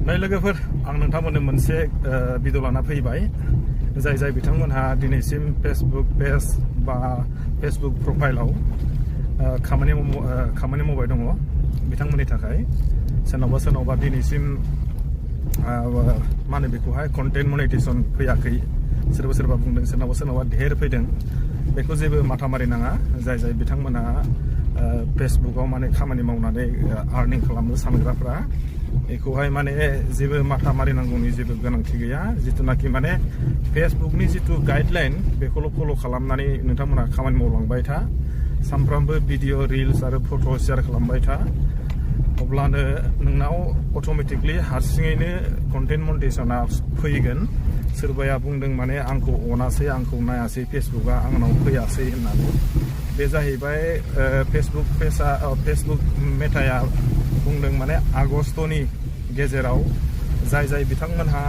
नै लोगोफोर आं नोंथांमोननो मोनसे भिडिअ लाना फैबाय जाय बिथांमोनहा दिनैसिम फेसबुक पेज बा फेसबुक प्रफाइलाव खामानि मावबाय दङ बिथांमोननि थाखाय सोरनावबा दिनैसिम मा होनो बेखौहाय कन्टेन्ट मनेटाइजेसन फैयाखै सोरबा बुंदों सोरनावबा ढेर फैदों बेखौ जेबो माथा मारिनाङा जाय बिथांमोनहा फेसबुकाव माने खामानि मावनानै आर्निं खालामनो सानग्राफ्रा बेखौहाय माने जेबो माथा मारिनांगौनि जेबो गोनांथि गैया जिथुनाखि माने फेसबुकनि जिथु गाइडलाइन बेखौल' फल' खालामनानै नोंथांमोनहा खामानि मावलांबाय था सानफ्रामबो भिडिअ रिल्स आरो फट' शेयार खालामबाय था अब्लानो नोंनाव अट'मेटिकलि हारसिङैनो कन्टेन्ट मनेटाइजेसना फैगोन सोरबाया बुंदों माने आंखौ अनासै आंखौ नायासै फेसबुकआ आंनाव फैयासै होननानै बे जाहैबाय फेसबुक मेटाया बुंदों माने आगस्टनि गेजेराव जाय बिथांमोनहा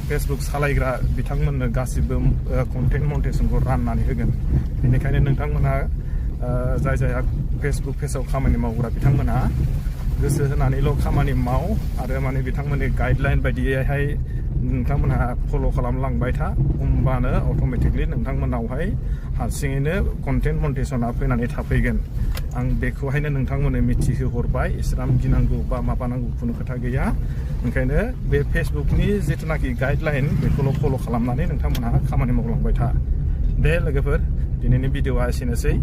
फेसबुक सालायग्रा बिथांमोननो गासिबो कन्टेन्ट मनेटाइजेसनखौ राननानै होगोन बेनिखायनो नोंथांमोनहा जायहा फेसबुक पेजाव खामानि मावग्रा बिथांमोनहा गोसो होनानैल' खामानि माव आरो माने बिथांमोननि गाइडलाइन बायदियैहाय नोंथांमोनहा फल' खालामलांबाय था होमबानो अट'मेटिकलि नोंथांमोनावहाय हारसिङैनो कन्टेन्ट मनेटाइजेसना फैनानै थाफैगोन आं बेखौहायनो नोंथांमोननो मिथिहोहरबाय इसिबां गिनांगौ बा माबानांगौ खुनु खोथा गैया ओंखायनो बे फेसबुकनि जिथुनाखि गाइडलाइन बेखौल' फल' खालामनानै नोंथांमोनहा खामानि मावलांबाय था दे लोगोफोर दिनैनि भिडिअआ एसेनोसै